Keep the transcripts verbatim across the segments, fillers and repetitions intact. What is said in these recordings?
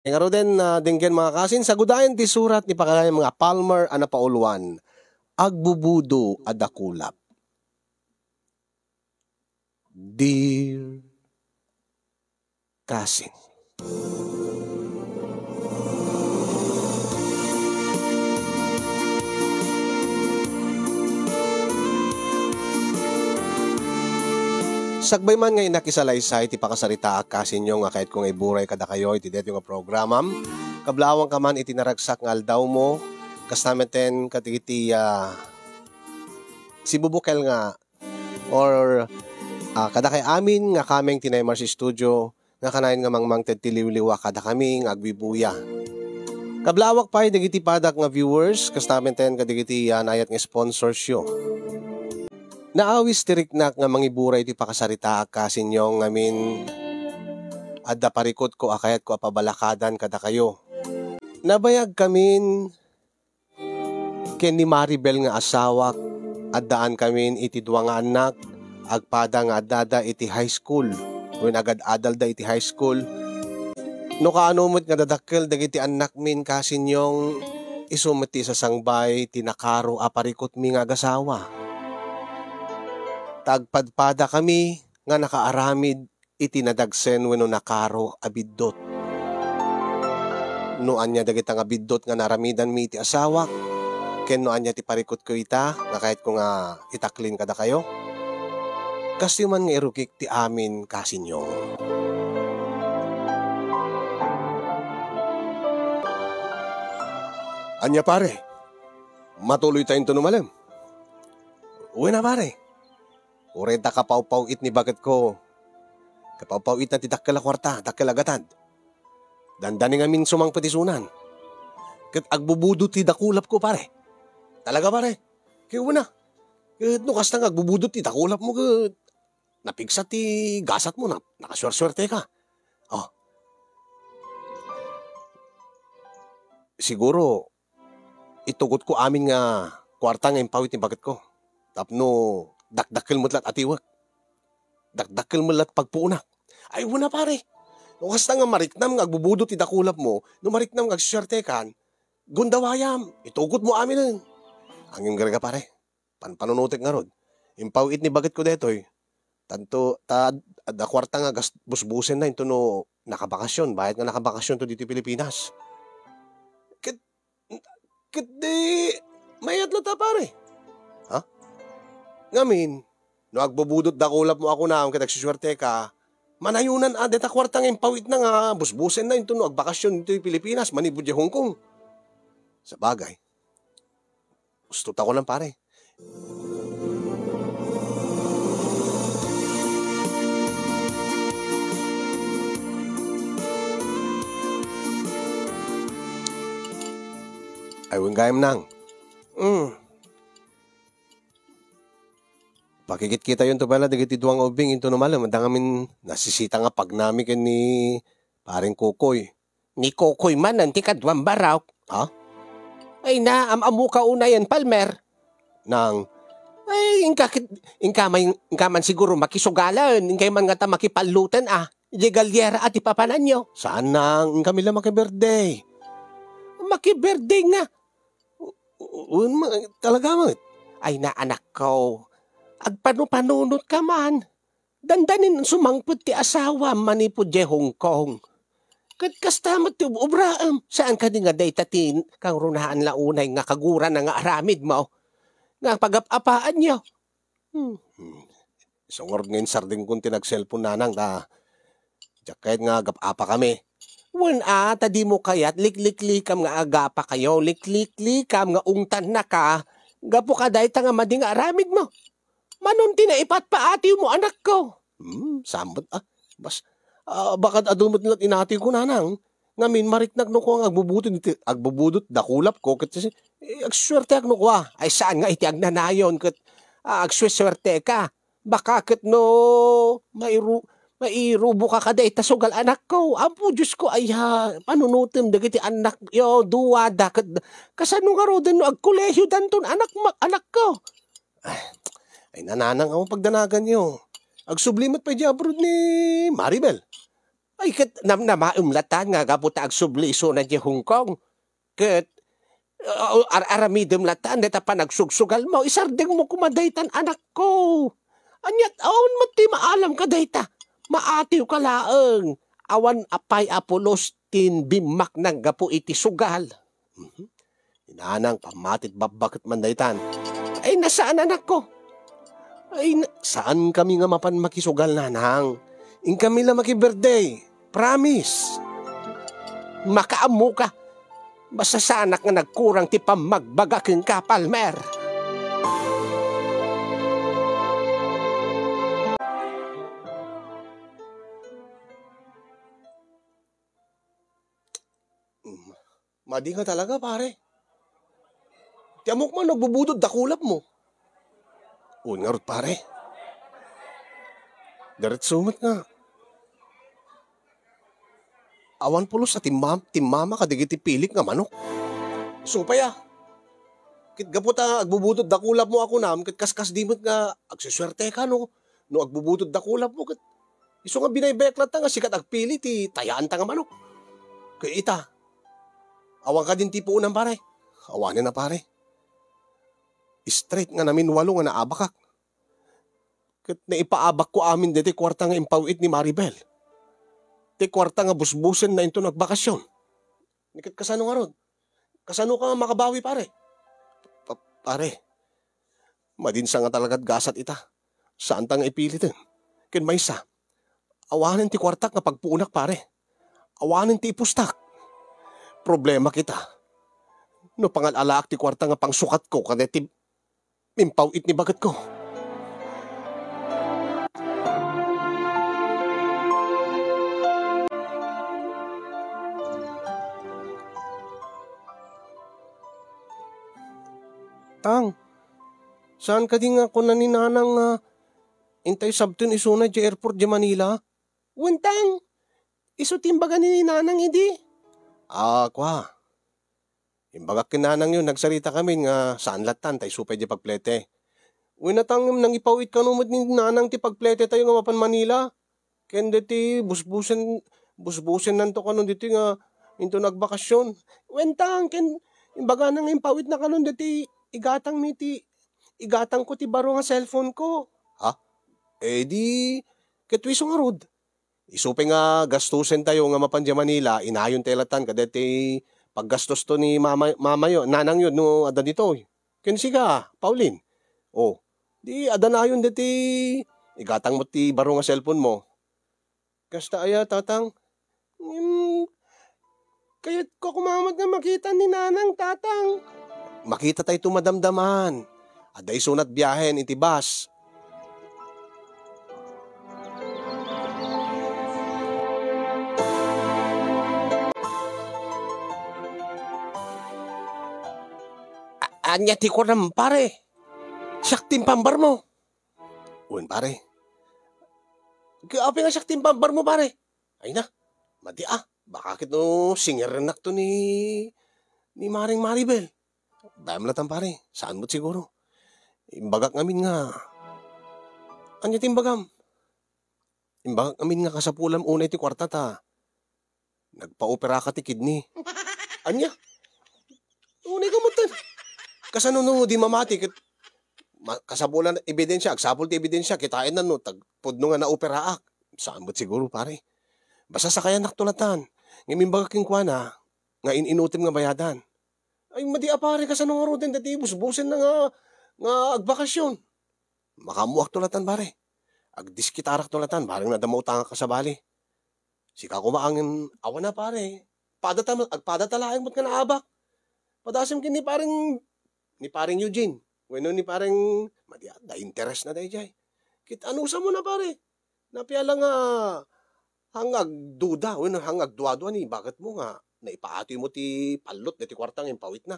Ngaruden, ah, denggen, mga kasin, sagudayen ti surat ni Pagayam nga Palmer a napauluan, Agbubudo a Dakulap. Dear Kasin. Sakbay man nga innak isalaysay ti pakasaritaak, kasinyo, nga kayatko nga iburay kadakayo iti daytoy nga programam. Kablaawanka man iti naragsak nga aldawmo, kasta metten kadagiti, ah, sibubukel nga or, ah, kadakay amin nga kameng ti Naimars Studio nga kanayon nga mangmangted ti liwliwa kadakami nga agbibuya. Kablaawak pay dagiti padak nga viewers, kasta metten kadagiti, ah, naayat nga sponsors yo. Naawis ti riknak nga mangiburay ti pakasaritaak, kasinyo, ngamin adda parikutko a kayatko a pabalakadan kadakayo. Nabayagkamin ken ni Maribel nga asawak, addaankamin iti dua nga annak, agpada nga addada iti high school, wen agad-adalda iti high school. No kaano met nga dadakkel dagiti annakmin, kasinyo, isu met ti isasangbay ti nakaro a parikutmi nga agasawa. Ta agpadpadakami nga nakaaramid iti nadagsen wenno nakaro a biddut. No ania dagita nga biddut nga naaramidanmi iti asawak, ken no ania ti parikutko ita nga kayatko nga itaklin kadakayo, kastoy man nga irukik ti amin, kasinyo. Ania, pare? Matuloyta intono malem? Wen a, pare. Uray ta kapawpaw-it ni baketko. Kapawpaw-itna ti dakkel a kuarta, dakkel a gatad. Dandani ngamin sumangpet isunan. Ket agbubudot ti dakulapko, pare. Talaga, pare. Ket wen a. Ket no kasta nga agbubudot ti dakulapmo, ket napigsa ti gasatmo, na, nakasuersuerteka. Oh. Siguro, itugotko amin nga kuarta nga impawit ni baketko. Tapno dakdakkel met la't atiwek. Dakdakkel met la't pagpuonak. Ay, wen a, pare. No kasta nga mariknam nga agbubudot ti dakulapmo, no mariknam nga agsuertekan, gundawayam, itugotmo aminen. Ngem garga, pare. Panpanunotek ngarud. Impawit ni baketko daytoy. Tanto, ta, adda kuarta nga gas-, busbusenna intono nakabakasyon, bayat nga nakabakasyon to ditoy Pilipinas. Ket, ket di, mayat latta, pare. Ha? Ngamin, no agbubudot dakulapmo a kunam ket agsusuerteka, manayonan a deta kuarta nga impawitna nga busbusenna intono agbakasyon ditoy Pilipinas, manipud diay Hong Kong. Sabagay, Gusto ta kunan, pare. Ay, wen gayam, nang. Mm. Pakikitkitayon to pala dagiti dua nga ubbing intono malem, adda ngamin nasisita nga pagnami ken ni Pareng Kokoy. Ni Kokoy manen ti kaduam barok. Ha? Ay na, am-ammoka unayen, Palmer. Nang, ay, inka ket, inka may, inka man siguro makisugalen, inkay man ngata makipalluten a. Diay galyera a ti papananyo. Saan, nang, inkami la makibirthday. Makibirthday nga. U-, u-, wen ma-, talaga met. Ay na, anakko. Agpanupanunotka man. Dandanin sumangpet ti asawam manipud diay Hong Kong. Ket kasta met ti ub-, obraem. Saan kadi nga dayta ti kangrunaan la unay nga kagurana nga aramidmo nga pagap-apaanyo? Hmm. Hmm. Isu ngarud nga insardengkon ti nag-cellphone, nanang, ta diak kayat nga agap-apakami. Wen a, ta dimo kayat likliklikam nga agapakayo, likliklikam nga ungtannaka gapu kadayta nga madi nga aramidmo. Manon ti naipatpaatiwmo, anakko? Hmm, saan met, ah. Bas-, ah, bakad adu met la't inatiwko, nanang. Ngamin, mariknak no kua nga agbubudot iti, agbubudot dakulapko, ket si-, eh, agsuerteak no kua. Ay, saan nga iti agnanayon, ket, ah, agsuersuerteka. Baka ket no mairu-, mairuboka kadayta sugal, anakko. Apo Diosko, aya, panunotem dagiti annakyo, duada, ket kasano ngaruden no agkolehidanton anak ma-, anakko? Ay, ay, nanang, awan pagdanaganyo. Agsubli met pay diay abroad ni Maribel. Ay, ket namnamaem latan nga gapu ta agsubli isuna diay Hong Kong. Ket, uh, ar-, aramidem latan dayta panagsugsugalmo. Isardengmo koma daytan, anakko. Aniat awan met ti maalam kadayta. Maatiwka laeng. Awan apay a pulos tin bimmaknang gapu iti sugal. Mhm. Ni nanang, pammatit babbaket man daytan. Ay, na saan, anakko? Ay, na, saan kami nga mapan makisugal, nanang? Inkami la makibirthday. Promise. Makaammoka. Basta saanak nga nagkurang ti pammagbaga kenka, Palmer. Mm. Madi nga talaga, pare. Ti ammok man, agbubudod da kulapmo. Wen ngarud, pare. Diretso met nga. Awan pulos a timmam-, timmama kadagiti pilik nga manok. Isu pay a. Ket gapu ta agbubudod da kulapmo a kunam, ket kaskasdi met nga agsusuerteka no, no agbubudod da kulapmo, ket isu nga binaybayak latta nga sika ti agpili ti tayaanta nga manok. Ket ita, awan kadin ti puonam, pare? Awanen a, pare. Straight nga naminwalo nga naabakak. Ket naipaabakko amin daytoy kuarta nga impaw-it ni Maribel. Ti kuarta nga busbusenna inton agbakasyon. Ni ket kasano ngarud? Kasano ka makabawi, pare? Pa-, pare, madinsa nga talaga ti gasat ita. Saanta nga ipiliten. Ken maysa, awanen ti kuartak nga pagpuonak, pare. Awanen ti ipustak. Problema kita. No pangal-alaak ti kuarta nga pangsukatko kadaytoy impaw-it ni baketko. Tang, saan kadi nga kuna ni Nanang nga intay sabten isuna idiay airport idiay Manila? Wen, Tang, isu ti imbaga ni Nanang idi. Ah, kua. Imbagak ken Nanang yon, nagsarita kami nga saan lattan ta isu pay diay pagplete. Wen a, Tang, nangipaw-it kano met ni Nanang ti pagplete tayo nga mapan Manila. Ken deti busbusen, busbusennanto kanon deti nga inton agbakasyon. Wen, Tang, ken imbagana nga impaw-itna kanon deti igatangmi ti, igatangko ti baro nga cellphone ko. Ha? Eh, di, ket isu ngarud. Isu pay nga gastusen tayo nga mapan diay Manila, inayon tayo latan kadeti paggastosto ni mama, mama yo, Nanang yo, no adda ditoy. Ken sika, Pauline. O, di adda nayon deti igatangmo ti baro nga cellphone mo. Kasta aya, Tatang? Ngem, kayatko koma met nga makita ni Nanang, Tatang. Makita tayo madamdaman. Adda isunat biahen iti bus. A-, ania ti kunam, pare? Siak ti impambarmo. Wen, pare. Apay nga siak ti impambarmo, pare? Ay na, madi a. Baka ket no singerennakto ni, ni Maring Maribel. Dayam latan, pare. Saan met siguro? Imbagak ngamin nga, ania ti imbagam? Imbagak ngamin nga kasapulam unay ti kuarta ta nagpaoperaka ti kidney. Ania? Unay ka met. Kasano no di mamati ket ma-, kasapulan ebidensia, agsapul ti ebidensia, kitaenna no tagpudno nga naoperaak. Saan met siguro, pare? Basta sakayannakto latan. Ngem imbagak kenkuana nga in-inutem nga bayadan. Ay, madi a, pare, kasano ngaruden dati busbusenna nga, nga agbakasyon? Makaammoakto latan, pare. Agdiskitarakto latan, bareng no adda mautangak a sabali. Sika koma ngem, awan a, pare. Padata, agpadata laeng met nga naabak. Padasem ken ni pareng, ni pareng Eugene. Wenno ni pareng, madi a, da interes na daydiay. Ket anusam na, pare. Napiala nga, haan nga agduda, wenno haan nga agduadua ni baketmo nga naipaatoymo ti pallot daytoy kuarta nga impawitna.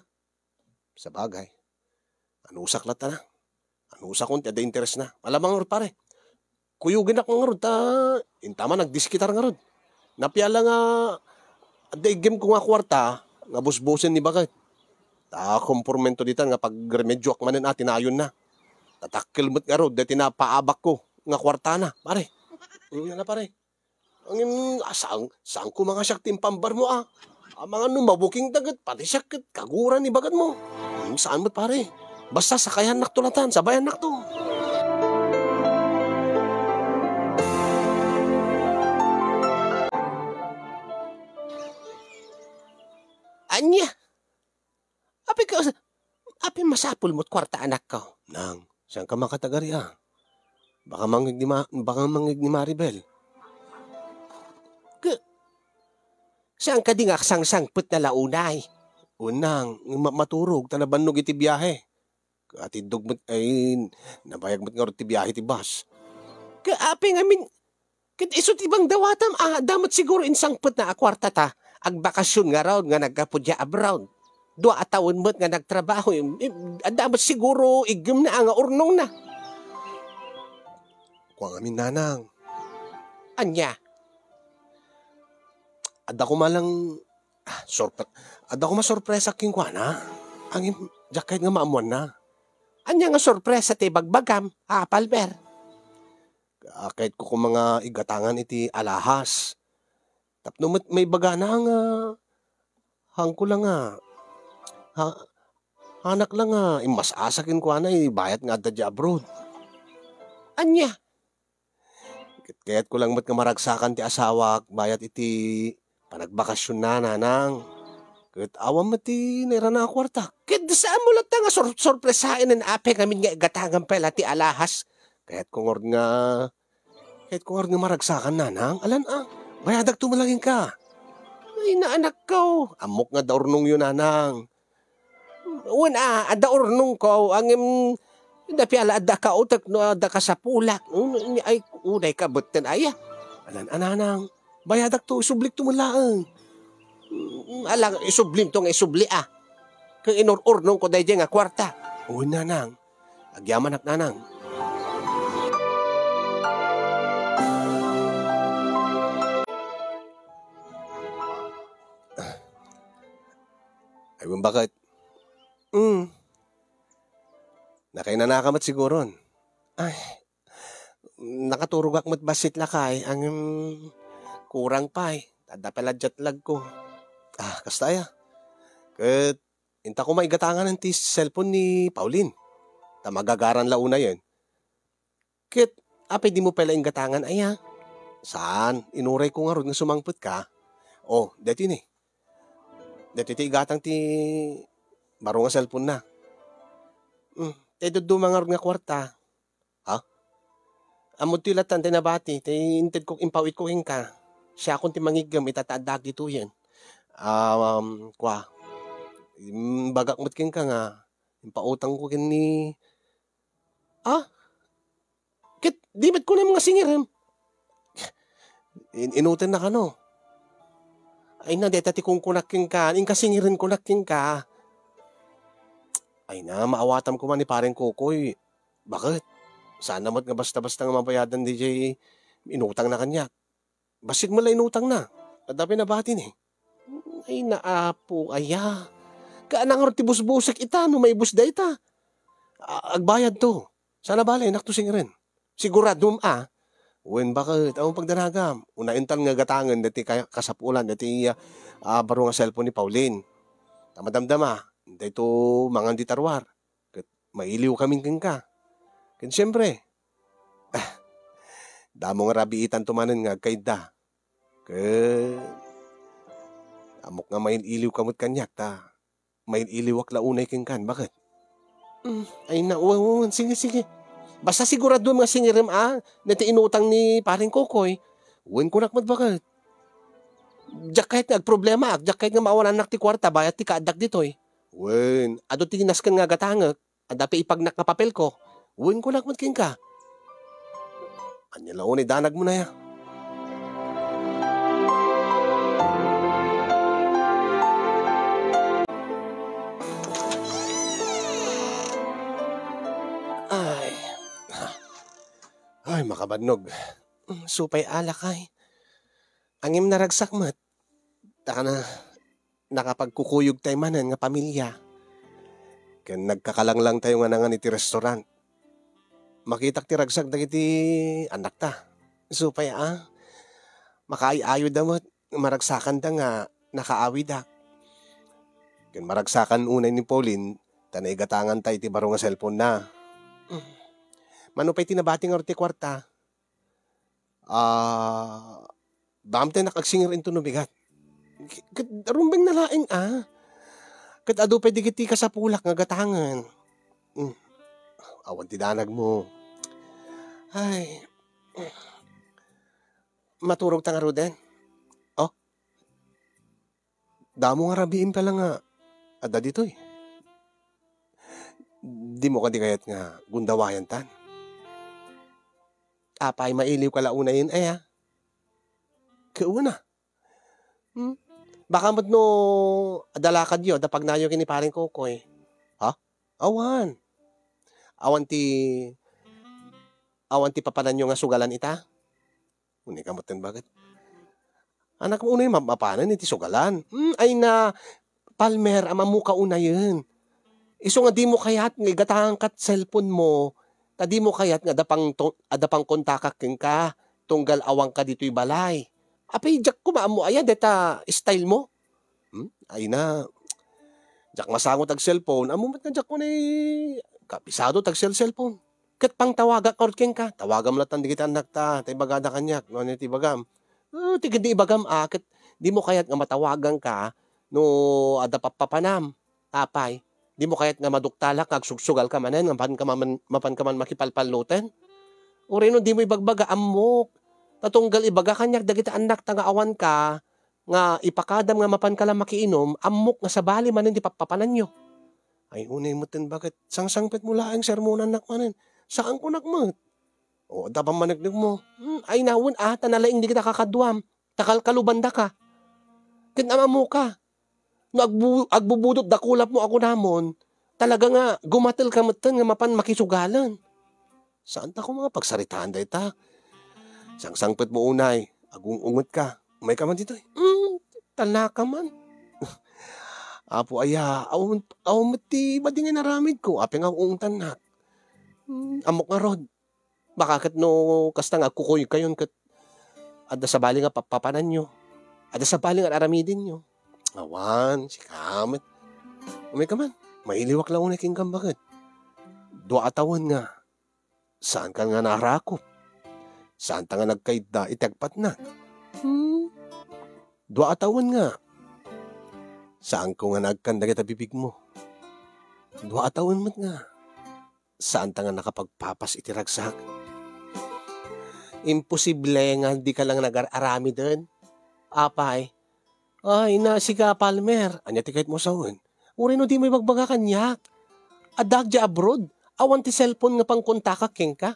Sabagay, anusak latta na. Anusakon ti adda interesna. Alamang ngarud, pare. Kuyogenak ngarud ta inta man nagdiskitar ngarud. Napiala nga adda iggem ko nga kuarta nga busbusen ni baket. Ta kompormento ditan nga pagremedioak manen a tinayonna. Tatakkel met ngarud daytoy napaabakko nga kuartana, pare. Mm, ala, pare. Ngem, ah, saan, saan ko mangasiak ti impambarmo, ah? Amangan no mabukingta ket pati siak ket kaguran ibagatmo. Hmm, saan met, pare? Basta sakayannakto latan, sabayannakto. Ania? Apay ka, apay masapul mo't kuarta, anakko? Nang, saan ka makatagari, ah? Baka mangngeg ni Ma-, baka mangngeg ni Maribel. Ka-, saan ka di nga sangsangpet na launay? Unang, ma-, maturog, ta nabannog iti biyahe. Atiddog met, ay, nabayag met ngarud ti biyahe ti bus. Ka-, apay ngamin, ket isu ti bangdawatam, ah, adda met siguro insangpetna a kuarta ta agbakasyon ngarud nga naggapu dia abroad. Dua a tawen met nga nagtrabaho, im-, im-, adda met siguro iggemna a nga urnongna. Kua ngamin, nanang. Ania? Adda koma lang, ah, sorpre-, adda koma sorpresa kenkuana. Ngem, diak kayat nga maammoanna. Ania nga sorpresa ti ibagbagam, a Palmer? Ah, kayatko koma nga igatangan iti alahas. Tapno met maibagana nga, haanko la nga, ha-, haanak la nga immas-asa kenkuana, eh, bayat nga adda dia abroad. Ania? Ket kayatko lang met nga maragsakan ti asawak bayat iti panagbakasionna, nanang. Ket awan met ti nairana a kuarta. Ket saanmo latta nga sor-, sorpresaen, apay ngamin nga igatangan pay la ti alahas? Kayatko ngarud nga, kayatko ngarud nga maragsakan, nanang. Alan, ah, bayadakto met la kenka. Ay, naanakko. Ammok nga adda urnongyo, nanang. Wen, a, adda urnongko, ngem, dapay la adda kautek no adda kasapulak. Mm, ay, unay ka betten, aya. Alan, a, nanang, bayadakto, isublikto met laeng. Mm, ala, isublimto nga isubli, a. Ket inur-urnongko daydiay nga kuarta. Wen, nanang. Agyamanak, nanang. Ay, wen, baket? Mm. Nakainanaka met siguron. Ay, nakaturogak met bassit lakay, ngem kurang pay. Adda pay la jet lagko. Ah, kasta aya. Ket inta koma igatangan ti cellphone ni Pauline. Ta magagaran la unayen. Ket apay dimo pay la inggatangan aya? Saan, inurayko ngarud nga sumangpetka. Oh, daytoy ni. Daytoy ti igatang ti baro nga cellphone na. Hmm, tay dadduma ngarud nga kuarta. Ha? Ammok ti latan tay nabati, tay intedko, impaw-itko kenka. Siakon ti mangiggem ita ta adda ditoyen. Ah, um, kua. Imbagak met kenka nga impautangko ken ni, ah? Ket di met kunam nga singirem. In-, inutenna kano? Ay na, dayta ti kunkunak kenka, inka singirem kunak kenka. Ay na, maawatam koma ni Pareng Kokoy. Baket? Saan na met nga basta-basta nga mabayadan daydiay inutangna kaniak. Bassit met la inutangna. Adda pay nabati ni. Ay, naapo aya. Kaana ngarud ti busbusek ita no maibus dayta. A-, agbayadto. Sana bale, inakto singirem. Siguradom a. Wen, baket, awan pagdanagam. Unayentan nga gatangen daytoy kay-, kasapulan daytoy, ah, ah, baro nga cellphone ni Pauline. Ta madamdama, daytoy mangan dita ruar. Ket mailiwkamin kenka. Ken siempre, ah, damo nga rabiitanto manen nga agkayatda. Ket ammok nga mail-iliwka met kaniak ta mail-iliwak la unay kenkan, baket? Mm, ay na, wa-, wa-, sige, sige. Basta siguradom nga singirem a, dayta inutang ni Pareng Kokoy. Wen, kunak met, baket. Diak kayat nga agproblemaak, diak kayat nga maawanannak ti kuarta bayat ti kaaddak ditoy. Wen, adu ti nasken nga agatangek. Adda pay ipagnak nga papelko. Wen, kunak met kenka. Ania la unay danagmo na ya? Ay. Ay, makabannog. Mm, supay alak ay. Ngem naragsak met. Ta kana, nakapagkukuyogtayo manen nga pamilia. Ken nagkakalanglangtayo nga nangan iti restaurant. Makitak ti ragsak dagiti annakta. Supay a, makaay-ayoda met, maragsakanda nga nakaawidak. Ken maragsakan unay ni Pauline, ta naigatanganta iti baro nga cellphone-na. Mano pay ti nabati ngarud ti kuarta? Ah, damtennak agsingir inton no bigat. Ket rumbengna laeng, ah. Ket adu pay dagiti kasapulak nga gatangen. Hmm. Awan ti danagmo. Ay. Maturogta ngaruden? Oh? Damo nga rabiim pay la nga adda ditoy. Dimo kadi kayat nga gundawayantan? Apay, mailiwka la unayen, aya? Ket una. Hmm? Baka met no adda lakadyo, adda pagnayo ken ni Pareng Kokoy. Ha? Awan. Awan ti, awan ti papananyo nga sugalan ita? Unay ka met ten baket. Anak mo unay map-, mapanen iti sugalan. Hmm, ay na, Palmer, ammo ka unayen. Isu nga dimo kayat nga igatangan kat cellphone mo, ta dimo kayat nga adda pang to-, adda pang kontakak kenka, tunggal awan ka ditoy balay. Apay, diak koma ammo aya deta style mo? Hmm? Ay na, diak masangot ag cellphone, ammo met nga diak unay kapisado tag cell-, cellphone. Ket pangtawagak ngarud kenka, tawagam latta dagiti annakta, ta ibagada kaniak, no ania ti ibagam. Ah, ti ketdi ibagam, ah, ket dimo kayat nga matawaganka no adda pappapanam. Apay, dimo kayat nga maduktalak nga agsugsugalka manen nga mapanka man, mapanka man makipalpalloten? Uray no dimo ibagbaga, ammok. Ta tunggal ibaga kaniak dagiti annakta nga awanka, nga ipakadam nga mapanka la makiinum, ammok nga sabali manen ti pappapananyo. Ay, unay met ten baket, sangsangpetmo laeng sermonannak manen. Saankonak met. O, adda pammaneknekmo. Hmm, ay, nawen, ah, ta nalaing dagita kakaduam. Ta kalkalubandaka. Ket ammoka. No agbu-, agbubudot da kulapmo a kunamon, talaga nga gumatelka metten nga mapan makisugalen. Saanta koma nga pagsaritaan dayta. Sangsangpetmo unay, agung-ungetka. Umayka man ditoy. Hmm, talnaka man. Apo aya, awan, awan met ti madi nga inaramidko. Apay nga agung-ungetannak? Hmm, ammok ngarud. Baka ket no kasta nga agkukuyogkayon ket adda sabali nga pappapananyo. Adda sabali nga ar-aramidenyo. Awan, sika met. Umayka man, mailiwak la unay kenka baket. Dua a tawen nga saanka nga naarakop. Saanta nga nagkayda iti agpatnak. Hmm? Dua a tawen nga saanko nga naagkan dagiti bibigmo. Dua a tawen met nga saanta nga nakapagpapas iti ragsak. Imposible nga dika lang nagar-aramiden. Apay, ay, na, sika, Palmer, ania ti kayatmo sawen? Uray no dimo ibagbaga kaniak. Addaak diay abroad. Awan ti cellphone nga pangkontakak kenka.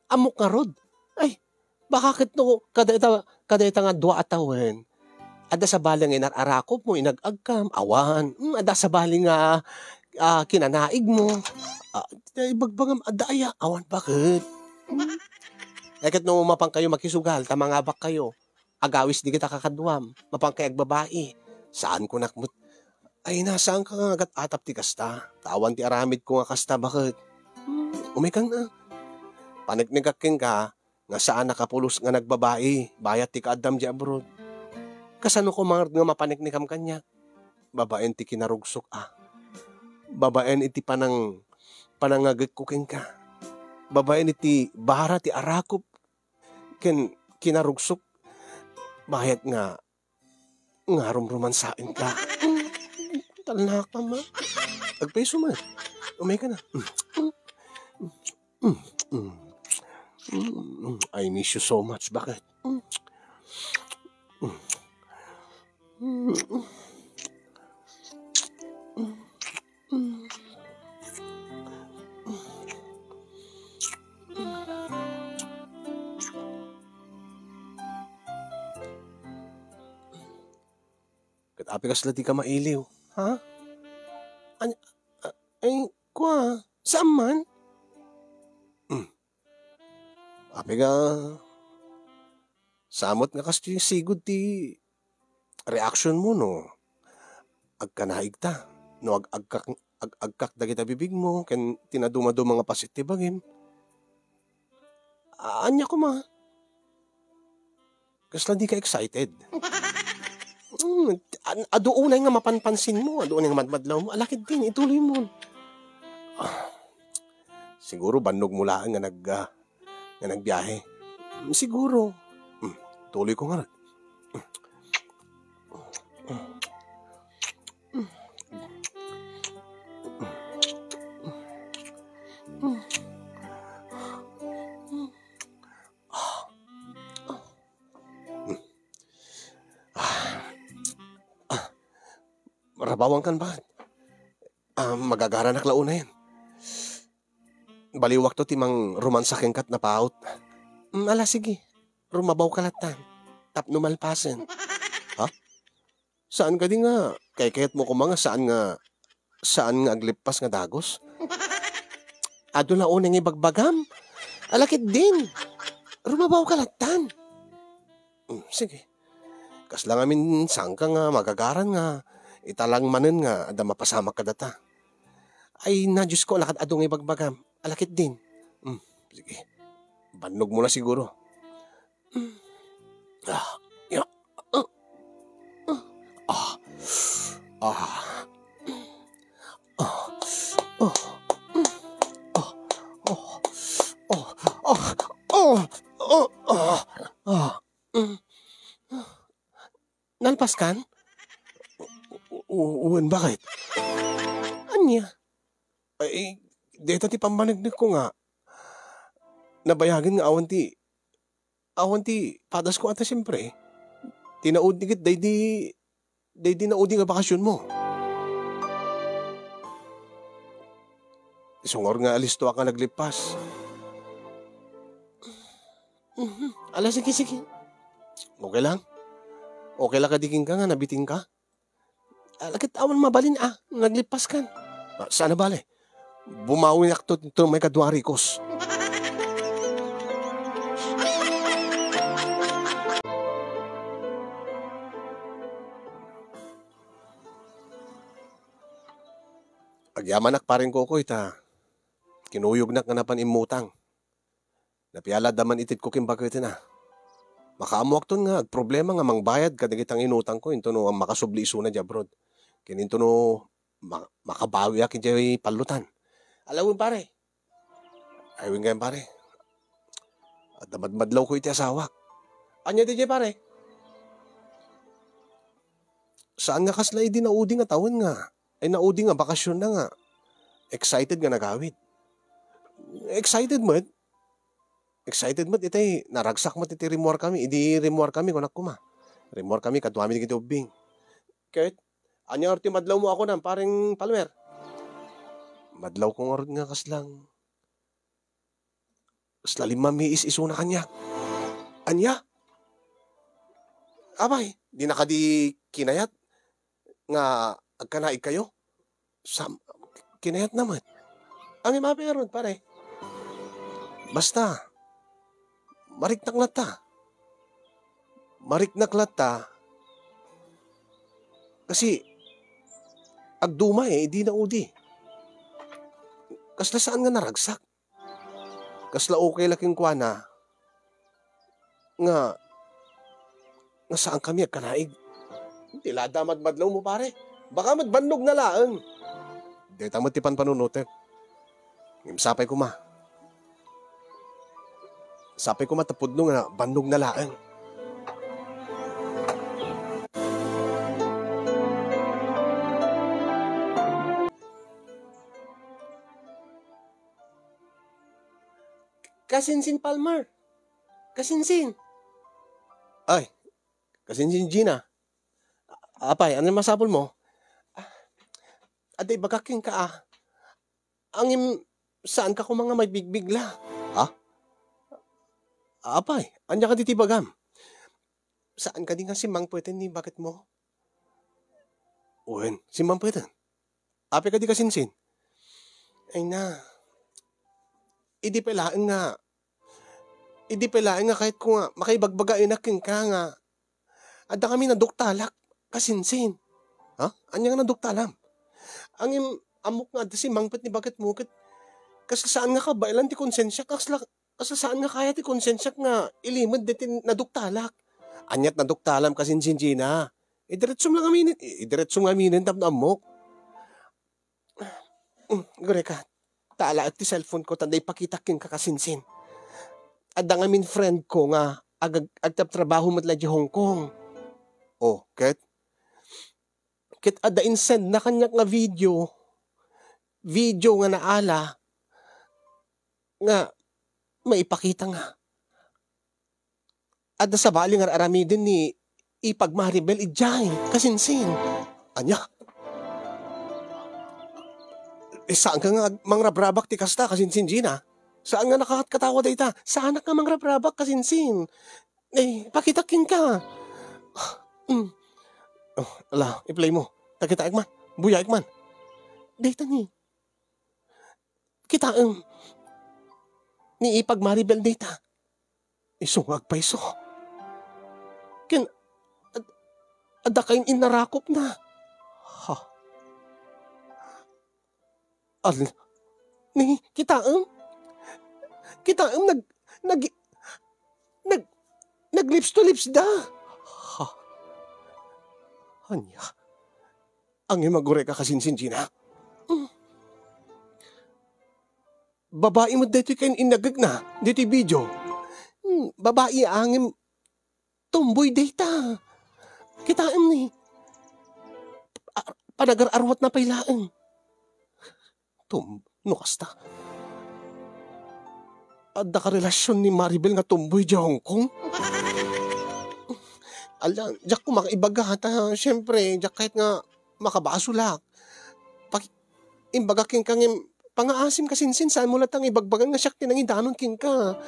Ammok ngarud. Ay, baka ket no, kada ita, kada ita nga dua a tawen, adda sabali nga inar-arakopmo, inag-agkam, awan. Hmm, adda sabali nga, ah, kinanaigmo. Ah, ibagbagam, adda aya, awan baket. Hmm. Ay, ket no mapankayo makisugal, ta mangabakkayo. Agawis dagita kakaduam, mapankayo agbabai. Saankonak met. Ay, na, saanka nga agat-atap ti kasta? Ta awan ti aramidko nga kasta, baket? Hmm, umayka na. Paneknekak kenka, nga saan a kapulos nga nagbabai, bayat ti kaaddam diay abroad. Kasano koma nga mapaneknekam kaniak? Babaen ti kinarugsok a. Babaen iti panang-, panangagekko kenka. Babaen iti bara ti arakop ken kinarugsok. Bayat nga nga rumrumansaenka. Talnaka man. Agpayso man. Umayka na. I miss you so much. Baket? Ket apay kasla dika mailiw, ha? An-, a-, ay, kua, saan man? Hmm. Apay nga, samot nga kastoy sigud ti reaksyon mo no agkanaigta, no ag-, agkak-, ag-, agkak dagiti bibigmo, ken ti nadumaduma nga paset ti bagim. A-, ania koma? Kasla di ka excited? Hmm, an-, adu unay nga mapanpansin mo, adu unay nga madmadlaw mo, alakid din, ituloy mo. Ah, siguro bannog mo laeng nga nag-, ah, nga nagbiyahe. Siguro. Hmm, tuloy ko nga. Rabawankan ba? Ah, magagaranak la unayen. Baliwakto ti mangrumansa kenka ket napaut. Mm, ala, sige. Rumabaw ka lattan. Tapno malpasen. Ha? Saan kadi nga, kaykayat mo koma nga saan nga, saan nga aglippas nga dagus? Adu la unay nga ibagbagam. Alakid din. Rumabaw ka lattan. Mm, sige. Kasla ngamin sangka nga magagaran nga italang manen nga adda mapasamak kadata. Ay na, Diyos ko, alakad adu nga ibagbagam. Alakid din. Mm, sige. Bannog mo na siguro. Mm. Ah, ya. Ah. Ah. Ah. Ah. Ah. Ah. Ah. Ah. Ah. Ah. Ah. Ah. Ah. Mm. Nalpaskan? U-, u-, wen, bakit? Ania? Ay, deta ti pammaneknek ko nga. Nabayagen nga awan ti, awan ti padas ko ata, siyempre. Ti naudi ket daydi, daydi naudi nga bakasion mo. Sungor nga alisto a nga naglippas. Mhm. Ala, sige, sige. Okay lang? Okay lang kadi kenka nga nabitingka? Ala, ket awan mabalin a naglipaskan. Ah, saan a bale? Bumawiakto dito may kadwa rikos. Agyamanak, Pareng Kokoy, ta kinuyognak nga napan immutang. Napiala adda man itedko ken baketen a. Makaammoakton nga agproblema nga mangbayad kadagiti inutangko intono makasubli isuna idiay abroad. Ken intono ma-, makabawiak idiay pallotan. Ala wen, pare. Ay, wen gayam, pare. Adda madmadlawko iti asawak. Ania diay, pare? Saan nga kasla idi naudi nga tawen nga, ay, naudi nga bakasionna nga excited nga nagawid. Excited met. Excited met itay naragsak met iti rimmuarkami. Idi rimmuarkami, kunak koma. Rimmuarkami, kaduami dagiti ubbing. Ket, ania ngarud ti madlawmo a kunam, Pareng Palmer? Madlawko ngarud nga kaslang, kasla limmamiis isuna kaniak. Ania? Apay, dina kadi kinayat nga agkanaigkayo? Sam-, kinayatna met. Ngem apay ngarud, pare? Basta, mariknak latta. Mariknak latta. Kasi, agduma, eh, idi naudi. Kasla saan nga naragsak. Kasla okay la kenkuana nga, nga saankami agkanaig. Ti la adda madmadlawmo, pare. Baka met bannogna laeng. Dayta met ti panpanunotek. Ngem sapay koma. Sapay koma ta pudno nga bannogna laeng. Kasinsin, Palmer. Kasinsin. Ay, kasinsin, Gina. Apay, ania masapulmo? Ah, adda ibagak kenka, ah. Ngem, saanka koma nga mabigbigla. Ha? Apay, ania kadi ti ibagam? Saan kadi nga simmangpeten ni baketmo? Wen, simmangpeten. Apay kadi kasinsin? Ay na. Idi pay laeng nga, idi pay laeng nga kayatko nga makaibagbagaenak kenka nga adda kami naduktalak, kasinsin. Ha? Ania nga naduktalam? Ngem, ammok nga adda simmangpet ni baketmo ket kasla saan nga kabaelan ti konsensiak, kasla, kasla saan nga kaya ti konsensiak nga ilimed daytoy naduktalak. Ania't naduktalam kasinsin, Gina? Idiretsom lang aminen, i-, idiretsom nga aminen tapno ammok. Mm, gureka, talaek ti cellphone ko, ta ipakitak kenka kasinsin. Adda ngamin friend ko nga agag-, agtrabtrabaho met la idiay Hong Kong. Oh, ket? Ket adda insend na kaniak nga video, video nga naala, nga maipakita nga adda sabali nga ar-aramiden ni Ipag Maribel idiay, kasinsin. Ania? Eh, saan ka nga ag-, mangrabrabak ti kasta, kasinsin, Gina? Saan nga nakakatkatawa dayta? Saanak nga mangrabrabak, kasinsin? Eh, pakitak kenka. Mm. Oh, ala, i-play mo. Ta kitaek man. Buyaek man. Dayta ni. Kitaem. Ni Ipag Maribel dayta. Isu nga agpayso. Ken, ad-, adda kayon inarakopna. Ha? Al-, ni, kitaem? Kitaem, nag-, nag-, nag-, nag-lips to lips da. Ha? Ania? Angem a gureka kasinsin, Gina? Mm. Babai met daytoy ken innagekna ditoy video. Hmm, babai a angem tomboy dayta. Kitaem ni, a-, panagar-arwatna pay laeng. Tom-, no kasta, adda ka relasyon ni Maribel nga tomboy idiay Hong Kong? Ala, diak koma ibaga, ta, siyempre, diak kayat nga makabasolak. Paki-, imbagak kenka ngem, pangaasim kasinsin, saanmo latta nga ibagbaga nga siak ti nangidanon kenka.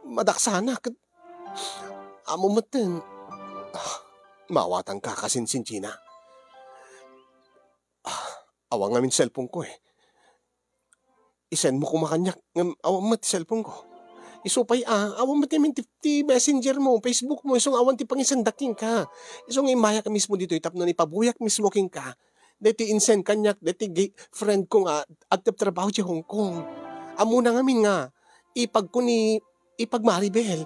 Madaksanak, ket ammo metten. Ah, maawatanka kasinsin, Gina. Ah, awan ngamin cellphone ko, eh. I-send mo koma kaniak, ngem awan met ti cellphone ko. Isu pay a, awan met ngamin ti, ti messenger mo, Facebook mo, isu nga awan ti pangisendak kenka. Isu nga immayak mismo ditoy tapno ipabuyak mismo kenka daytoy insend kaniak daytoy gi-, friend ko nga agtrabtrabaho idiay Hong Kong. Ammona ngamin nga ipag ko ni Ipag Maribel.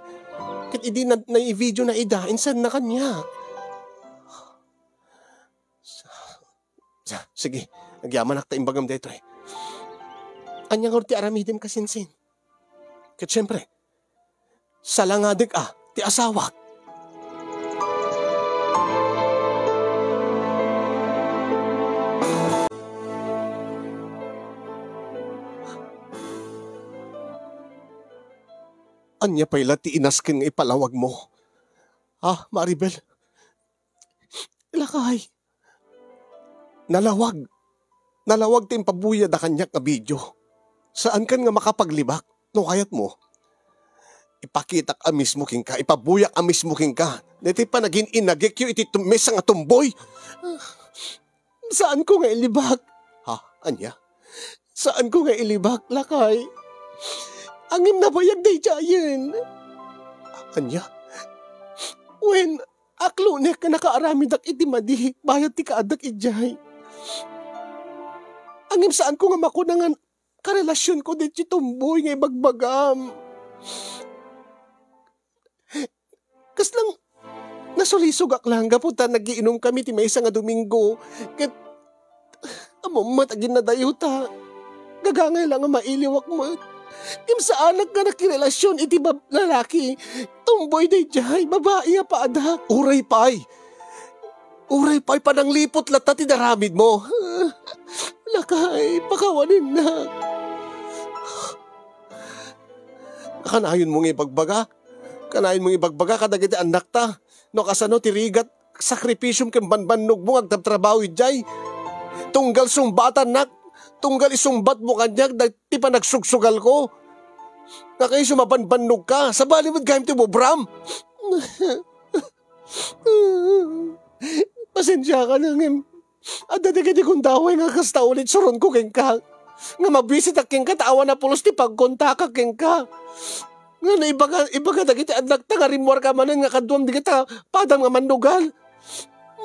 Ket idi na, nai-video na ida, insend na kaniak. Sa-, sa-, sige, agyamanak ta imbagam daytoy. Ania ngarud ti aramidem kasinsin? Ket siempre, salangadek a ti asawak. Ania pay la ti inasken nga ipalawag mo? Ha, Maribel? Lakay. Nalawag. Nalawag ti impabuya da kaniak nga video. Saankan nga makapaglibak, no kayatmo. Ipakitak a mismo kenka, ipabuyak a mismo kenka. Daytoy panagin-inagikyo iti tum-, maysa nga tomboy. Saanko nga ilibak. Ha? Ania? Saanko nga ilibak, lakay. Angem nabayag daydiayen. Ania? Wen, aklonek nga nakaaramidak iti madi, bayat ti kaaddak idiay. Angem saanko nga makuna nga karelasionko daytoy tomboy nga ibagbagam. Kasla nasulisogak lang gapu ta nagiinomkami ti maysa nga Domingo, ket ammom met a ginnadayo ta gagangay la nga mailiwak met. Ngem saanak nga nakirelasion iti bab-, lalaki. Tomboy daydiay, babai a paadak. Uray pay. Uray pay panangliput latta ti naramidmo. Lakay, pakawanennak. Kanayonmo nga ibagbaga? Kanayonmo nga ibagbaga kadagiti annakta no kasano ti rigat, sakripisiom ken banbannogmo nga agtrabtrabaho idiay? Tunggal sungbatannak, tunggal isungbatmo kaniak dagiti panagsugsugalko. Nga kayso mabanbannogka, sabali met gayam ti umubram. Pasensiakan, ngem adda dagiti gundaway nga kasta unay suronko kenka, nga mabisitak kenka ta awan a pulos ti pagkontakak kenka. Nga naibaga, ibaga dagiti annakta nga rimmuarka manen nga kaduam dagita padam nga mannugal.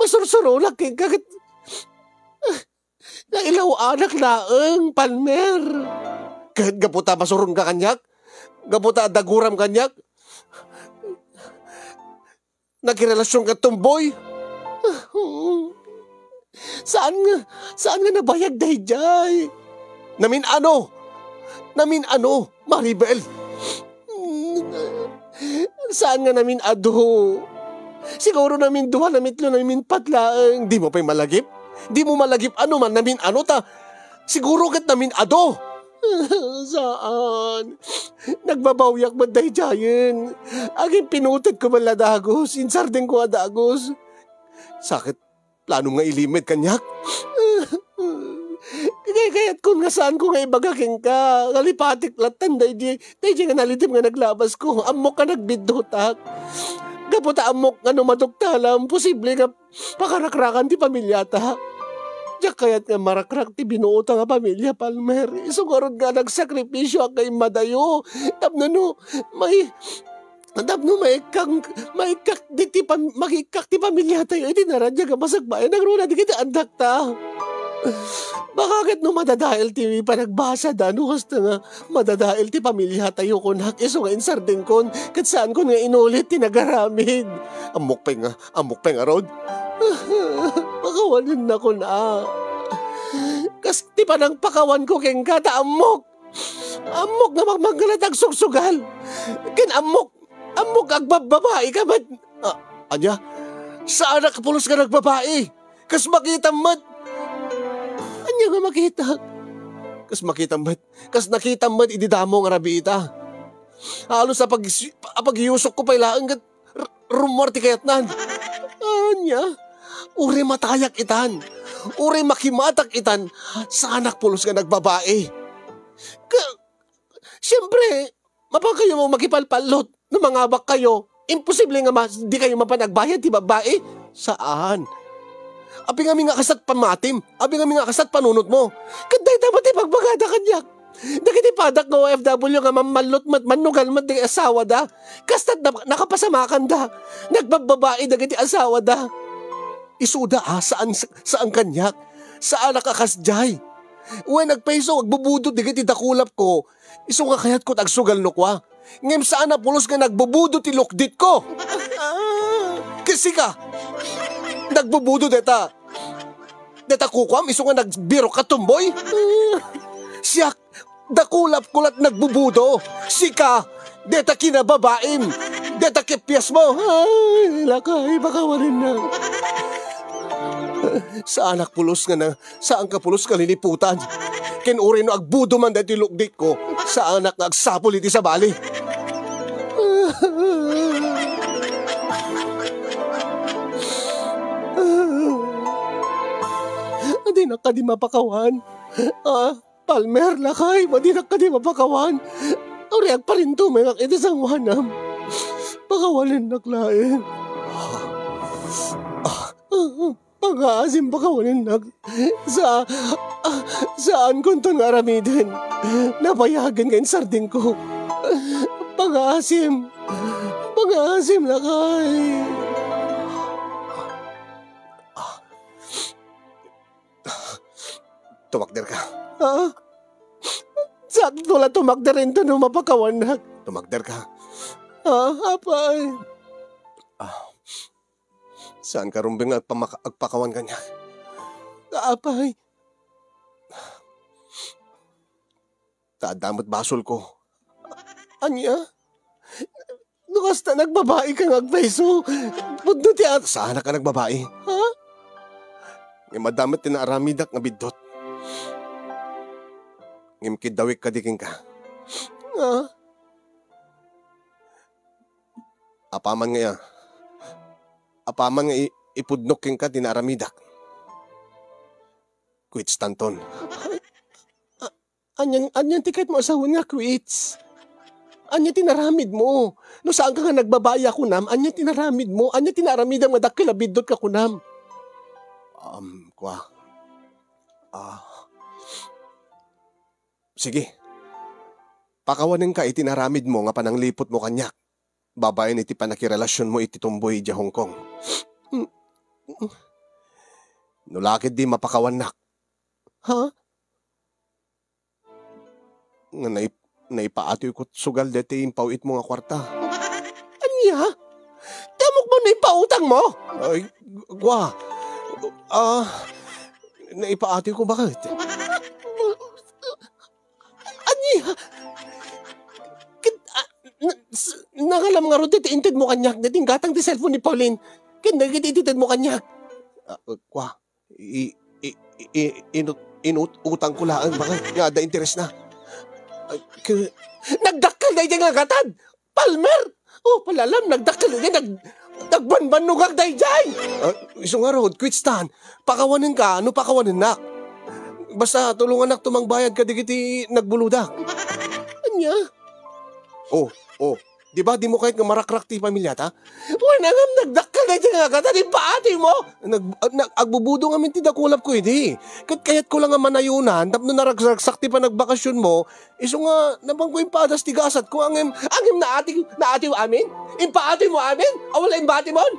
Masursuronak kenka ket nailaw-anak laeng, Palmer. Ket gapu ta masuronka kaniak, gapu ta adda guram kaniak, Nakirelasyon ka tomboy? Saan nga, saan nga nabayag daydiay? Namin-ano? Namin-ano, Maribel? Saan nga namin-adu? Siguro namin dua, namin tlo, namin pat laeng. Di mo pay malagip? Di mo malagip ano man namin-ano ta? Siguro ket namin-adu. Saan? Nagbabawiak met daydiayen. Agin pinuted ko man la dagus, insardeng ko a dagus. Sakit, planom nga ilimed kaniak. Kaykayatkon nga saan ko nga ibaga kenka, nga lipatik lattan daydi, daydi nga nalitim nga naglabas ko. Ammok nga nagbiddutak. Gapu ta ammok nga no maduktalam, posible nga pakarakrakan ti pamilyata. Diak kayat nga marakrak ti binuota nga pamilya, Palmer. Isu ngarud nga nagsakripisio a kaimmadayo. Tapno no, may, tapno maikkang, maikkak di ti pam-, makikkak ti pamilyatayo iti naradiag a masakbayan nangruna dagiti annakta. Baka ket no madadael ti panagbasada, no kasta nga madadael ti pamilyatayo kunak, isu nga insardengkon, ket saankon nga inulit ti nagaramid. Ammok pay nga, ammok pay ngarud. Pakawanennakon a. Kas ti panangpakawanko kenka, ta ammok. Ammok nga magmanggalat agsugsugal. Ken ammok, ammok agbabbabai ka met. Ah, ania? Saanak pulos nga nagbabai. Kas makitam met. Ania nga makitak? Kas makitam met. Kas nakitam met idi damo nga rabiita. Halos apag-, apag-iyusokko pay laeng ket r-, rummuar ti kayatnan. Ania? Uray matayak itan. Uray makimatak itan. Saanak pulos nga nagbabai. Ka-, Siyempre, mapankayo makipalpallot no mangabakkayo. Imposible nga mas-, di kayo mapan agbayad ti babbai. Saan? Apay ngamin nga kasat pamatim? Apay ngamin nga kasat panunotmo? Ket dayta met ti pagbagada kaniak. Dagiti padak nga O F W nga mammallot met, mannugal met dagiti asawada. Kasta na-, nakapasamakanda. Nagbabbabai dagiti asawada. Isuda a, saan, saan kaniak. Saanak a kasdiay. Wen, agpayso, agbubudot dagiti dakulapko. Isu nga kayatko ti agsugal no kua. Ngem saan a pulos nga nagbubudo ti lukditko. Ket sika, nagbubudo deta. Deta kukuam, isu nga nagbirok a tomboy. Siak, dakulapko la ti nagbubudo. Sika, deta kinababaim. Deta kepiasmo. Ay, lakay, pakawanennak. Saanak pulos nga na, Saanka pulos nga liniputan. Ken uray no agbudo man daytoy lukditko, saanak nga agsapul iti sabali. Dinak kadi mapakawan? Ah, Palmer, lakay, dinak kadi mapakawan? Uray agparintumengak iti sangoanam. Pakawanennak laeng. Ah, ah. Pangaasim pakawanennak. Sa-, ah, saankonton nga aramiden. Nabayagen nga insardengko. Pangaasim. Pangaasim, lakay. Tumakderka. Ha? Sakto la tumakder inton no mapakawannak. Tumakderka. Ha? Apay. Ah. Saanka rumbeng nga agpamaka-, agpakawan kaniak? Apay. Ta adda met basolko. Ania? No kasta, nagbabaika nga agpayso, pudno ti at- Saanak a nagbabai. Ha? Ngem adda met ti naaramidak nga biddut. Ngem kiddawek kadi kenka. Ha? Apaman nga, apaman nga i-, ipudnok kenka ti naaramidak, kuitstanton. A-, anian, anian ti kayatmo a sawen nga kuits? Ania ti naramidmo? No saanka nga nagbabai a kunam, ania ti naramidmo? Ania ti naaramidam nga dakkel a biddut ka kunam? Um, kua. Ah. Sige. Pakawanenka iti naramidmo nga panangliputmo kaniak babaen iti pannakirelasionmo iti tomboy idiay Hong Kong. No la ketdi mapakawannak. Ha? Nga naip-, naipaatoyko sugal daytoy impaw-itmo nga kuarta. Ania? Damo Kung man naipautang mo? Ay, gua. Ah, naipaati ko, bakit? Ania? Ket, ah, na-, s-, nangalam ngarud ti inted mo kaniak, daytoy gatang ti cellphone ni Pauline. Ket dagiti inted mo kaniak. Ah, kua, i-, i-, i-, inut-, inut-, utang ko laeng, bakit? Nga adda interes na. Ay, ke-, nagdakkel daytoy nga gatad! Palmer! Oh, palalam, nagdakkel, nag-, nagbanbannogak daydiay! Ah, isu ngarud, quits tan. Pakawanenka, no pakawanennak. Basta, tulongannak tumangbayad kadagiti nagbuludak. Ania? Oh, oh. Di ba, di mo kayat nga marakrak ti pamilyata? Wen, ngem nagdakkel daydiay nga gatad, impaati mo? Nag-, ah, nag-, agbubudo ngamin ti dakulap ko idi. Ket kayatko la nga manayunan, tapno naragragsak ti panagbakasyon mo, isu nga, napangko impadas ti gasatko, ngem, ngem naati, naatiw amin? Impaati mo amin? Awan la imbati mon?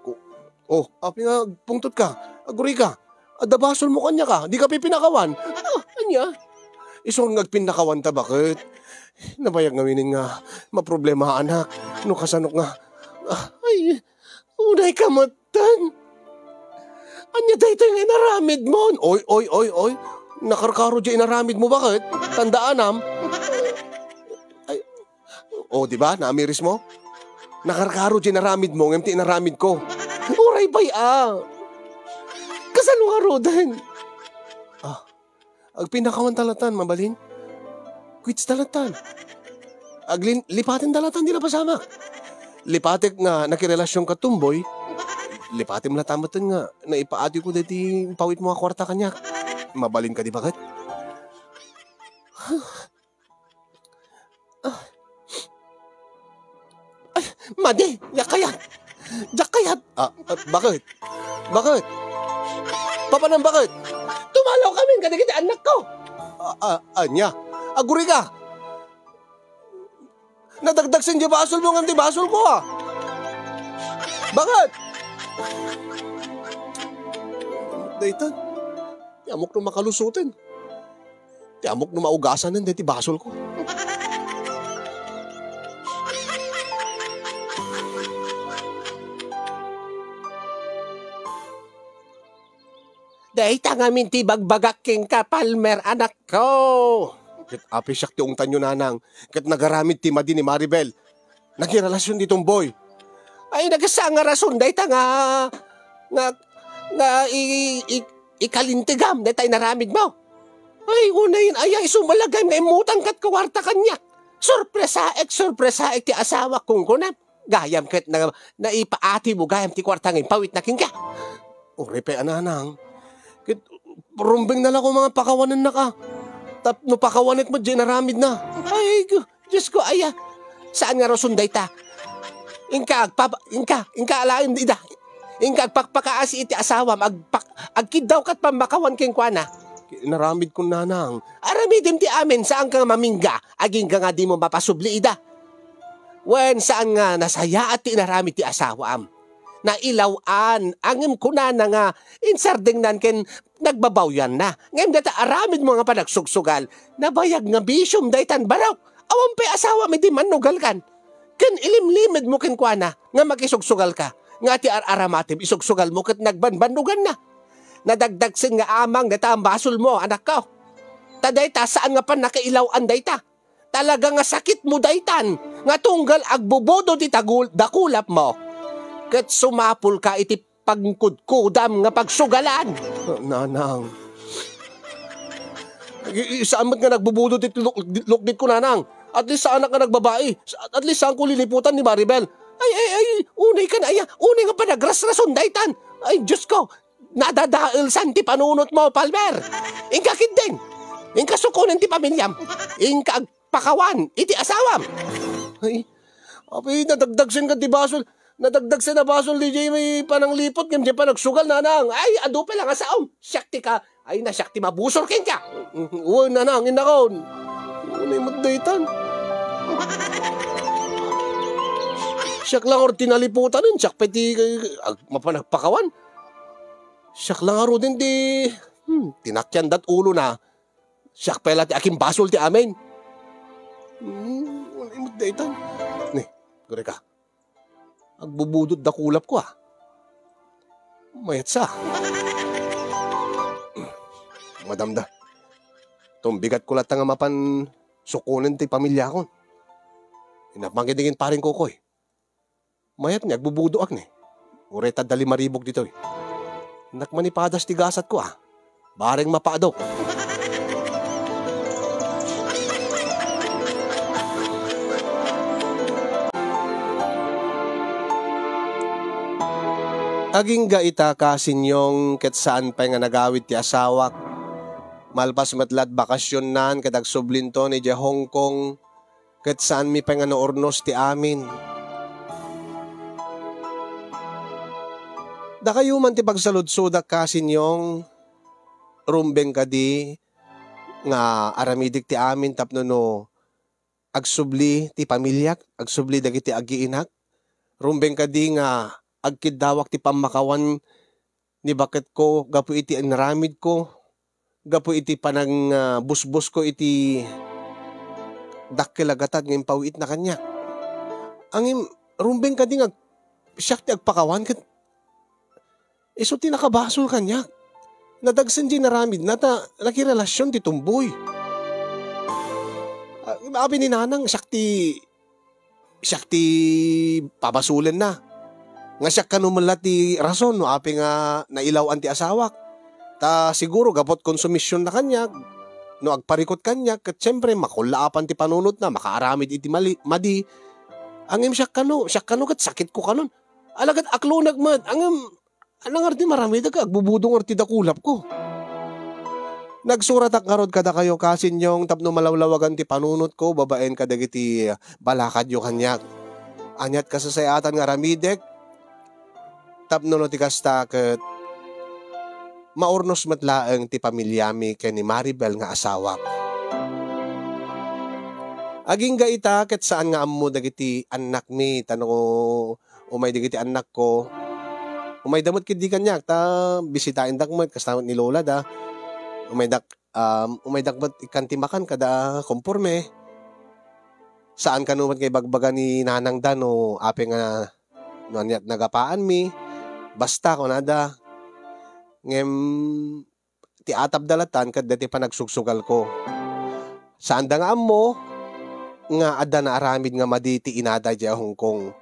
Ko-, oh, apay nga agpungtot ka? Aguri ka? Adda basol mo kaniak a, di ka pipinakawan? Ah, ania? Isu nga agpinnakawan ta, bakit? Nabayag ngamin nga maproblemaanak. No kasano nga, ah, ay, unay ka met. Tan, ania daytoy nga inaramidmon? Oy, oy, oy, oy. Nakarkaro diay inaramidmo, bakit? Tandaanam. Ay, oh, di ba? Naamiris mo? Nakarkaro diay inaramidmo, ngem ti inaramidko. Uray pay a. Kasano ngaruden? Ah, agpinnakawan ta latan, mabalin? Quits ta latan. Aglin-, lipaten ta latan ti napasamak. Lipatek nga nakirelasionka tomboy. Lipatem latan metten nga naipaatiko daytoy impawitmo a kuarta kaniak. Mabalin kadi, bakit? Ah. Ay, madi, diak kayat. Diak kayat. Ah, ah, bakit? Bakit? Papanam, bakit? Tumalaw kami kadagiti annakko. Ah, ah, ania? Aguri ka? Nadagdagsen diay basolmo ngem ti basolko, ah. Bakit? Daytan. Ti ammok no makalusoten. Ti ammok no maugasanen daytoy basolko. Dayta ngamin ti ibagbagak kenka, Palmer, anakko. Ket apay siak ti ungtanyo, nanang, ket nagaramid ti madi ni Maribel. Nagirelasion ti tomboy. Ay, nagasaan nga rason dayta nga, nga, nga i-, i-, ikalintegam dayta inaramidmo. Ay, unayen aya, isu met la gayam nga immutang ket kuarta kaniak. Sorpresaek, sorpresaek ti asawak, kunkunam. Gayam ket na-, naipaatimo gayam ti kuarta nga impawitna kenka. Uray pay a, nanang. Ket rumbeng na la koma nga pakawanennak a. Tapno pakawanek met diay inaramidna. Ay, gu-, Diosko, aya. Saan nga rason dayta? Inka, agpapa-, inka, inka alaen ida. Inka agpakpakaasi iti asawam, agpak-, agkiddaw ket pammakawan kenkuana. Inaramidkon, nanang. Aramidem ti amin, saanka nga mamingga, agingga nga dimo mapasubli ida. Wen, saan nga nasayaat ti inaramid ti asawaam. Nailaw-an, ngem kunana nga insardengnan ken nagbabawianna. Ngem dayta aramidmo nga panagsugsugal, nabayag nga bisiom daytan, barok. Awan pay asawam idi mannugalkan. Ken ilimlimedmo kenkuana nga makisugsugalka, nga ti ar-aramatem isugsugalmo ket nagbanbannoganna. Nadagdagsen nga amang dayta a basolmo, anakko. Ta dayta, saan nga pannakailaw-an dayta. Talaga nga sakitmo daytan, nga tunggal agbubudo ti tagul-, dakulapmo. Ket sumapulka iti pangkudkudam nga pagsugalan. Nanang. I-, i-, saan met nga nagbubudo ti luk-, lukditko, nanang. At least saanak nga nagbabai. At least saanko liliputan ni Maribel. Ay, ay, ay, unay ka na, aya. Unay nga panagrasrason daytan. Ay, Diosko, nadadaelsan ti panunotmo, Palmer. Inka kidding. Inka sukonen ti pamilyam. Inka agpakawan iti asawam. Ay, apay, nadagdagsen ka ti basol. Nadagdagsen a basol, di jay may panangliput, ngem jay panagsugal, nanang. Ay, adu pay la nga saom. Siak ti ka, ay, na siak ti mabusor kenka. Wen, nanang, innakon. Unay met daytan. Siak la ngarud ti naliputanen, siak pay ti, ag-, mapanagpakawan. Siak la ngaruden ti, hmm, tinakiandat ulona. Siak pay la ti akimbasol ti amin. Hmm, unay met daytan. Ni, guri ka. Agbubudot da kulapko, a. Mayat sa. Madamda. Tumbigatko latta nga mapan sukonen ti pamiliakon. Inapman ketdi ken Paring Kokoy. Mayat ni, agbubudoak ni. Uray ta adda lima ribok ditoy. Innak manipadas ti gasatko, a. Bareng mapadok. Agingga ita, Kasinyong, ket saan pay nga nagawid ti asawak. Malpas met la't bakasionnan ket agsublinto idiay Hong Kong, ket saanmi pay nga naurnos ti amin. Dakayo man ti pagsaludsodak, Kasinyong, rumbeng kadi nga aramidek ti amin tapno no agsubli ti pamiliak, agsubli dagiti agiinak. Rumbeng kadi nga agkiddawak ti pammakawan ni baketko gapu iti inaramidko, gapu iti panang, ah, busbusko iti dakkel a gatad nga impaw-itna kaniak. Ngem rumbeng kadi nga ag-, siak ti agpakawan ket isu ti nakabasol kaniak. Nadagsen diay inaramidna ta nakirelasion ti tumboy. Ah, apay ni nanang, siak ti siak ti pabasolenna. Nga siak kano met la ti rason no apay nga nailaw-an ti asawak. Ta siguro gapu ta konsumisionna kaniak, no agparikut kaniak, ket siempre, makullaapan ti panunotna, makaaramid iti mali-, madi. Ngem siak kano, siak kano ket sakitko kanon. Alagad aklonek met, ngem Ania ngarud ti maramidek, agbubudo ngarud ti dakulapko. Nagsuratak ngarud kadakayo, Kasinyong, tapno malawlawagan ti panunotko babaen kadagiti balakadyo kaniak. Aniat kasasayaatan nga aramidek, tapno no ti kasta ket maurnos met laeng ti pamiliami ken ni Maribel nga asawak. Agingga ita ket saan nga ammo dagiti annakmi, ta no umay dagiti annakko, umayda met ketdi kaniak, ta bisitaendak met, kasta met ni lolada. Umaydak, um, umaydak met ikkan ti makan kada komporme. Saan kano met nga ibagbaga ni nanangda no apay nga, no aniat nagapaanmi. Basta, kunada. Ngem, ti atapda latan ket daytoy panagsugsugalko. Saanda nga ammo nga adda naaramid nga madi ti inada idiay Hong Kong.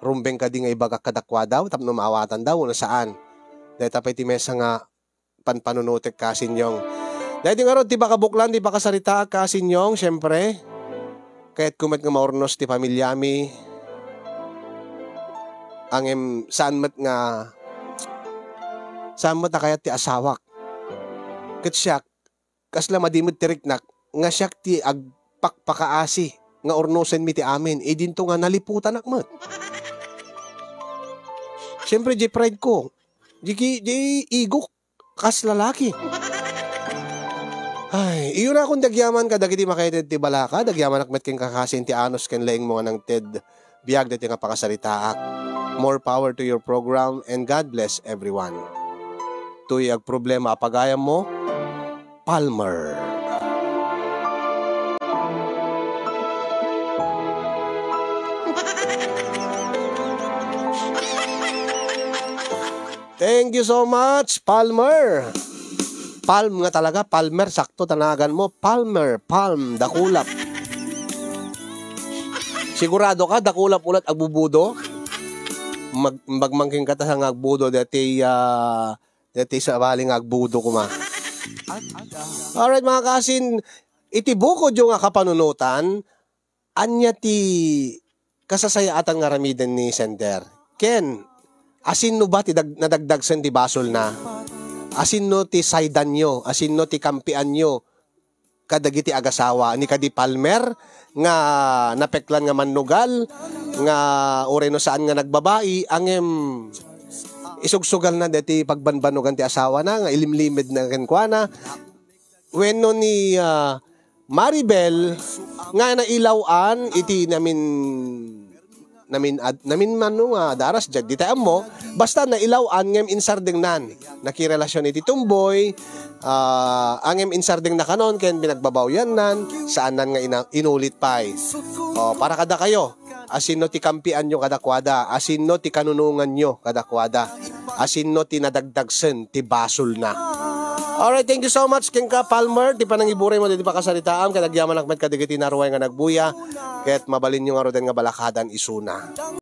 Rumbeng kadi nga ibagak kadakuada tapno maawatanda wenno saan. Dayta pay ti maysa nga panpanunotek, Kasinyong. Daytoy ngarud ti pakabuklan ti pakasaritaak, Kasinyong, siempre. Kayatko met nga maurnos ti pamiliami. Ngem saan met nga, saan met a kayat ti asawak. Ket siak, kasla madi met ti riknak, nga siak ti agpakpakaasi nga urnosenmi ti amin, idinto nga naliputanak met. Siempre, di pride ko, di ki-, di ego, kas lalaki. Ay, iyonakon ti agyaman kadagiti makaitid ti balaka, dagyamanak met ken kakasin ti anus ken laingmo nga nangted biag daytoy nga pakasaritaak. More power to your program and God bless everyone. Toy agproblema a pagayammo, Palmer. Thank you so much, Palmer. Palm nga talaga, Palmer, sakto tanagan mo. Palmer, palm, dakulap. Sigurado ka, dakulap ulat agbubudo? Mag-, magmangking ka ta nga agbudo, dati, ah, dati sa bali nga agbudo kuma. Alright, mga kasin, iti bukod yung nga kapanunutan, ania ti kasasayaatan nga aramiden ni sender? Ken, asinno ba ti dag-, nadagdagsen ti basolna? Asinno ti saydanyo? Asinno ti kampianyo kadagiti agasawa ni kadi Palmer nga napeklan nga mannugal, nga uray no saan nga nagbabai, ngem isugsugalna deti pagbanbanugan ti asawana, nga ilimlimedna kenkuana? Wenno ni, ah, Maribel nga nailaw-an iti namin, namin ad-, namin mano nga daras, diak dita ammo, basta nailaw-an ngem insardengnan. Nakirelasyon iti tumboy, ah, ngem insardengna kanon ken binagbabawyannan, saannan nga ina-, inulit pay. O, para kadakayo, Asinno ti kampianyo kadakuada? Asinno ti kanunonganyo kadakuada? Asinno ti nadagdagsen ti basolna? Alright, thank you so much kenka, Palmer, ti panangiburay mo ditoy pakasaritaam, ket agyamanak met kadagiti naruay nga nagbuya, ket mabalinyo ngaruden nga balakadan isuna.